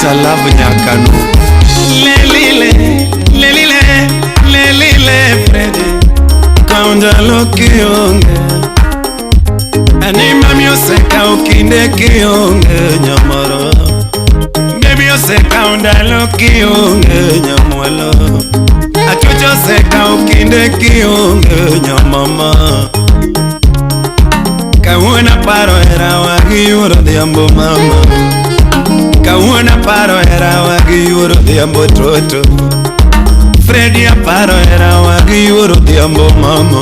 Sister Love Nyakano. Lelile, lelile, lelile Freddy. Kaundalo kionge. Anima mioseka ukinde kionge nyamoro. Baby oseka undalo kionge nyamwalo. Achocho seka ukinde kionge nyamama. Kawuono paro herawa gi yuoro odhiambo mama. Kawuono paro herawa gi yuoro odhiambo toto. Freddy aparo herawa gi yuoro odhiambo mama.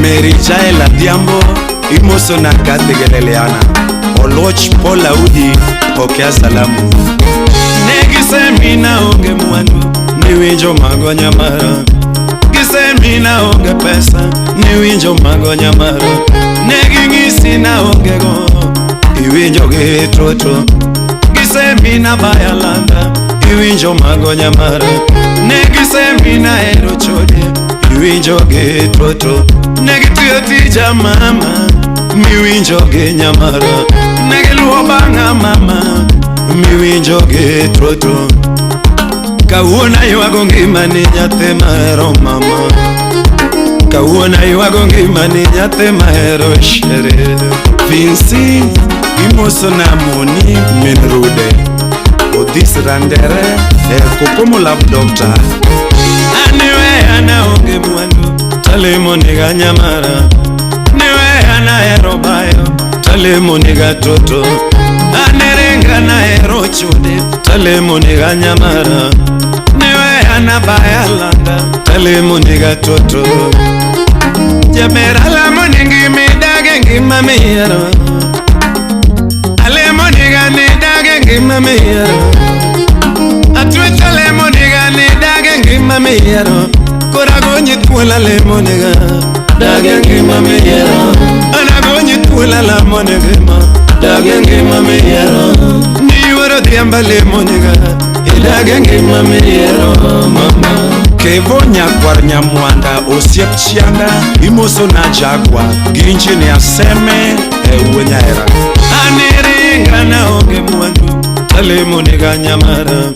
Mary Chaela Adhiambo imoso na Kathy Geleliana. Oloch Paul Audi pokea salamu. Negisemina onge mwandu niwinjo mago nyamara. Gisemina onge pesa niwinjo mago nyamara. Neging'isi na onge go iwinjo gi toto. Gisemina baya landa iwinjo mago nyamara. Negisemina hero chode iwinjo gi toto. Negitiyo tija mama miwinjo gi nyamara. Negiluwo bang'a mama miwinjo gi toto. Kawuono aywago ngimani nyathi mahero mama. Kawuono aywago ngimani nyathi mahero shere. Vinci imoso na Moni min Rude. Odhis Randere e Kokomo Love Doctor. Aniweya naonge mwandu talemo niga nyamara. Niweya nahero bayo talemo niga toto. Anerenga nahero chode talemo niga nyamara. Niweya nabaya landa talemo niga toto. Jaber alamo ni ngima idage ngima miyiero. Alemo niga nidage ngima miyiero. Atwecho alemo niga nidage ngima miyiero. Koro agonyi thuolo alemo niga dage ngima miyiero. An agonyi thuolo alamo ni ngima dage ngima miyiero. Niyuoro odhiambo alemo niga idage ngima miyiero mama. Kevo nyakwar nyamwanda osiep chianda imoso na Jagwa gi engineer Seme e wuo nyaera. Aniringa naonge mwandu talemo niga nyamara.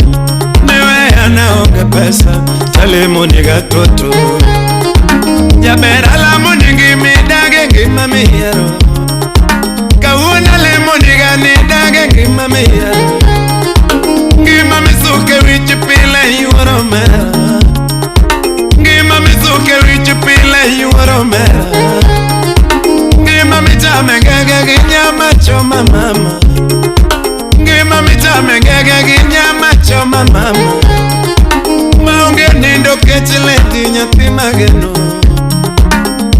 Niweya naonge pesa talemo niga toto. Jaber alamo ni ngima idage ngima miyiero. Kawuono alemo niga nidage ngima miyiero. Ngima misuke wich pile yuoro mera. Ngima misuke wich pile yuoro mera. Ngima michame ngege gi nyama choma mama. Ngima michame ngege gi nyama choma mama. Maonge nindo kech leti nyathi mageno.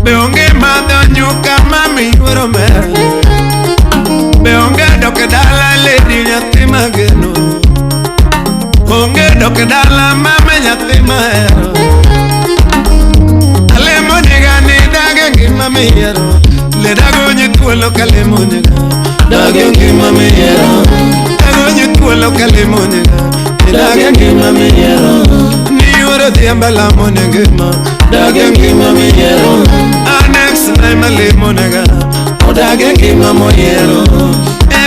Be onge madho nyuka mami yuoro mera. Be onge dok e dala lady nyathi mageno. Onge dok e dala mama nyathi mahero. Alemo niga nidage ngima miyiero. Leda agonyi thuolo kalemo niga dage ngima miyiero. Agonyi thuolo kalemo niga idage ngima miyiero. Niyuoro odhiambo alamo ni ngima dage ngima miyiero. An ex na ema lemo niga odage ngima moyiero.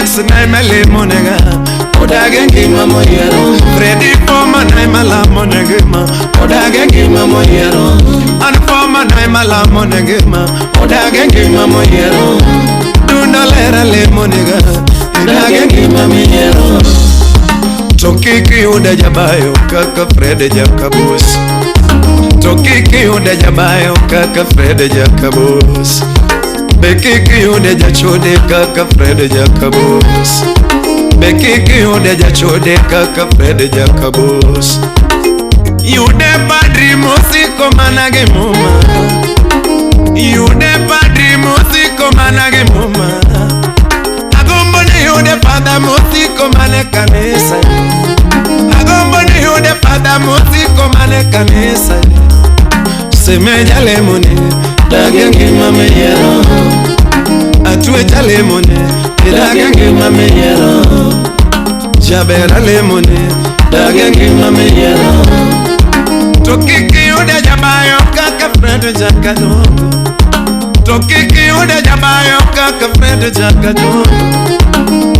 Ex na ema lemo niga odage ngima moyiero. Freddy Foma na ema lamo ni ngima odage ngima moyiero. An Foma na ema lamo ni ngima odage ngima moyiero. Dundo lera lemo niga idage ngima miyiero. To kik iyuda jabayo kaka Fred Jakabos. To kik iyuda jabayo kaka Fred Jakabos. Be kik iyude jachode kaka Fred Jakabos. Be kik iyude jachode kaka Fred Jakabos. Yude padri mosiko mana gi muma. Yude padri mosiko mana gi muma. Agombo ni yude fadha mosiko mana e kanisa. Agombo ni yude fadha mosiko mana e kanisa. Seme jalemone dage ngima miyiero. Atwe jalemone idage ngima miyiero. Jaber alemone dage ngima miyiero. To kik iyude jabayo kaka Fred Jakadongo. To kik iyude jabayo kaka Fred Jakadongo.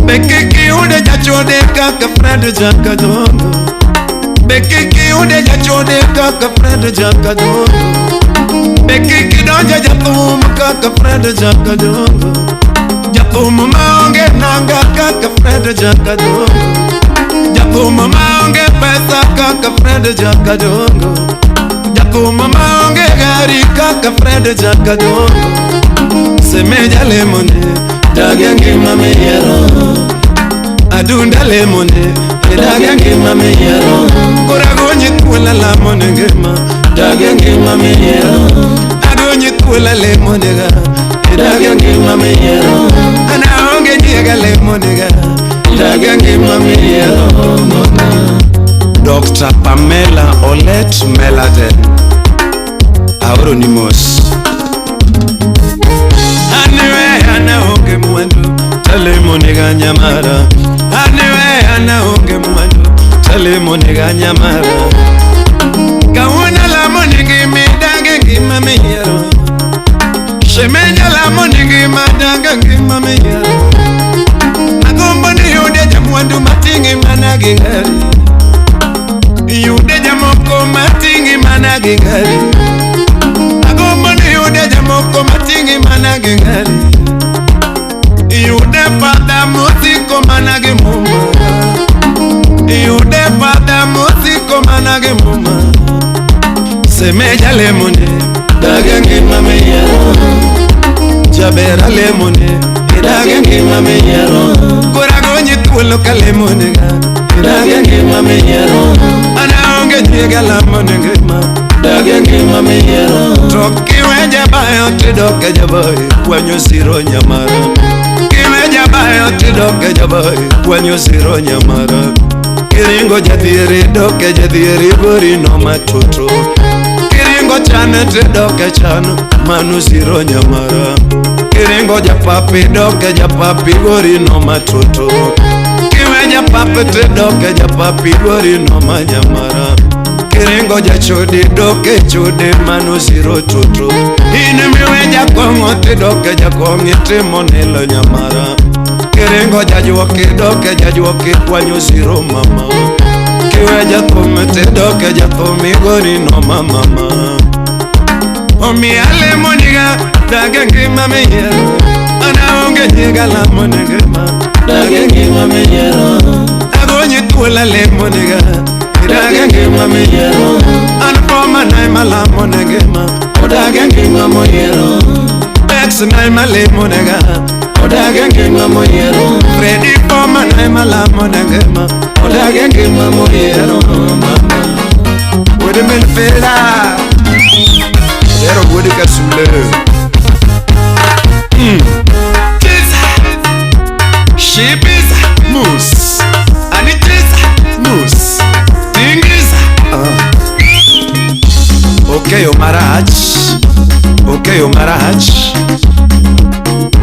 Be kik iyude jachode kaka Fred Jakadongo. Be kik iyude jachode kaka Fred Jakadongo. Be kik idonje jathum kaka Fred Jakadongo. Jathum maonge nanga kaka Fred Jakadongo. Jathum maonge pesa kaka Fred Jakadongo. Jathum maonge gari kaka Fred Jakadongo. Semeja lemone, dage ngima miyiero. Adunda lemone, dage ngima miyiero. Koragonyi thuolo lamone ngima, dage ngima miyiero. Agonyi thuolo lemone ga, dage ngima miyiero. An aonge nyiega lemone ga, dage ngima miyiero. Dr. Pamela Olet Meladen, aoroni mos. Aniwe ana onge mwandu, talemone ga nyamara. Aniwe ana onge mwandu, talemone ga nyamara. Kawuono lamoni ngima dage ngima miyiero. Shemenya lamoni ngima dage ngima miyiero. Agombo ni yude jamwandu mating'i mana gi gari. Yude jamoko mating'i mana gi gari. Agombo ni yude jamoko mating'i mana gi gari. Yude fadha mosiko mana gi muma. Yude fadha mosiko mana gi muma. Semeja lemone, dage ngima miyiero. Jabera lemone, dage ngima miyiero. Koragonyi thuolo ka lemone ga, dage ngima miyiero. An aonge nyiega lamone ngima, dage ngima miyiero. To kiwe jabayo tidok e jabayo, kwanyo siro nyamara. Kiwe jabayo tidok e jabayo, kwanyo siro nyamara. Kiringo jadhier idok e jadhier igori no matoto. Kiringo chan tidok e chan, mano siro nyamara. Kiringo japap idok e japap igori no matoto. Kiwe japap tidok e japap igori no manyamara. Kiringo jachode idok e chode mano siro toto. In miwe jakong'o tidok e jakong' itimo nilo nyamara. Kiringo jajuok idok e jajuok ikwanyo siro mama. Kiwe jathum tidok e jathum igori no mama. Omiyo alemoniga dage ngima miyiero. An aonge nyiega lamone ngima, dage ngima miyiero. Agonyi thuolo alemoniga, dage ngima miyiero. An foma na ema lamone ngima, odage ngima moyiero. Bex na ema lemonega, odage ngima moyiero. Freddy foma na ema lamone ngima, odage ngima moyiero. Mama wuod min Fela, Odero wuod Kasule. Cheza, shibiza, mus, anicheza, mus, tingiza. Okeyo marach, okeyo marach.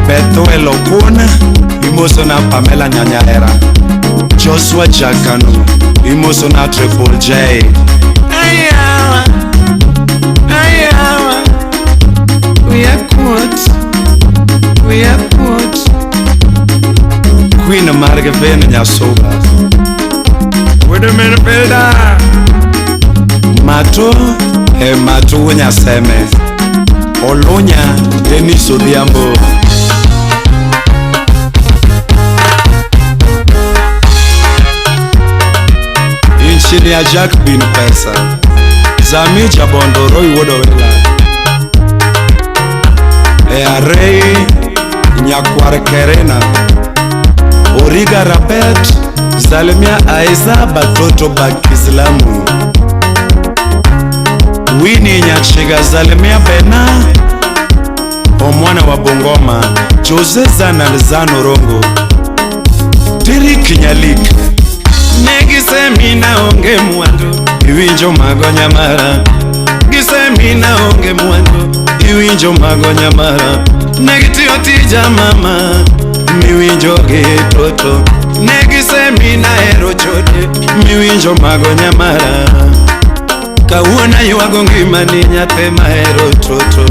Bethuel Okun, imoso na Pamela Nyanyahera. Joshua Jakano, imoso na Triple J. Ayawa, ayawa, we are caught, we are caught. Queen Margaven Nyasoba, Wuod min Felda. Mato, e Mato Nyaseme. Olonya Denis Odhiambo. Engineer Jack Bin Pesa, Zami Jabondo Roy wuod Owela. E Arei Nyakwar Kerena, Origa Rapet, Salimia Aiza Batoto Bakislamu. Winnie Nyachiga Salimia Bena, Omwana wa Bungoma, Jose Zanalzano Rongo, Derek Nyalik. Negisemina onge mwandu, iwinjo mago nyamara. Gisemina onge mwandu, iwinjo mago nyamara. Negitiyo tija mama, miwinjo gi toto. Negisemina hero chode, miwinjo mago nyamara. Kawuono aywago ngimani nyathi mahero toto.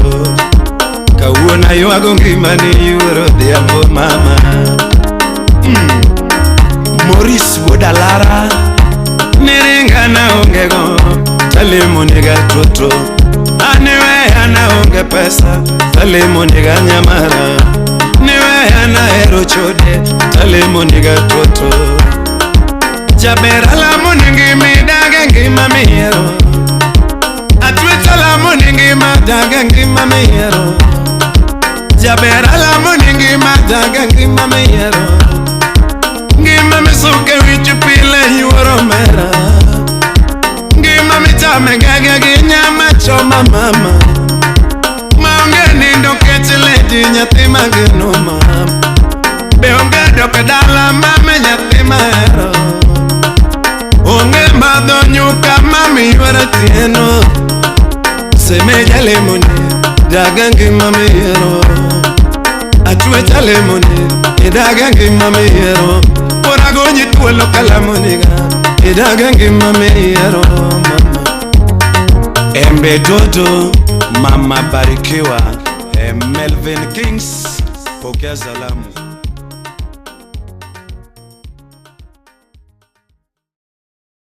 Kawuono aywago ngimani yuoro odhiambo mama. Maurice Wodalara Niringa na onge go Talemo niga toto Aniweya na onge pesa Talemo niga nyamara Niweya na hero chode Talemo niga toto Jaber alamo ni ngima idage ngima miyiero Atwech alamo ni ngima dage ngima miyiero Jaber alamo ni ngima dage ngima miyiero Ngima misuke wich pile yuoro mera Ngima michame gage gi nyama choma mama Maonge nindo kech leti nyathi mageno mama Be onge dok e dala mame nyathi mahero Onge madho nyuka mami ywero tieno Seme jalemoni daga ngima miyiero Atwe jalemoni idaga ngima miyiero Poragonyi thuolo kalamoniga idaga ngima miyiero mama Embe Dodo mama barikiwa. Melvin Kings pokea salamu.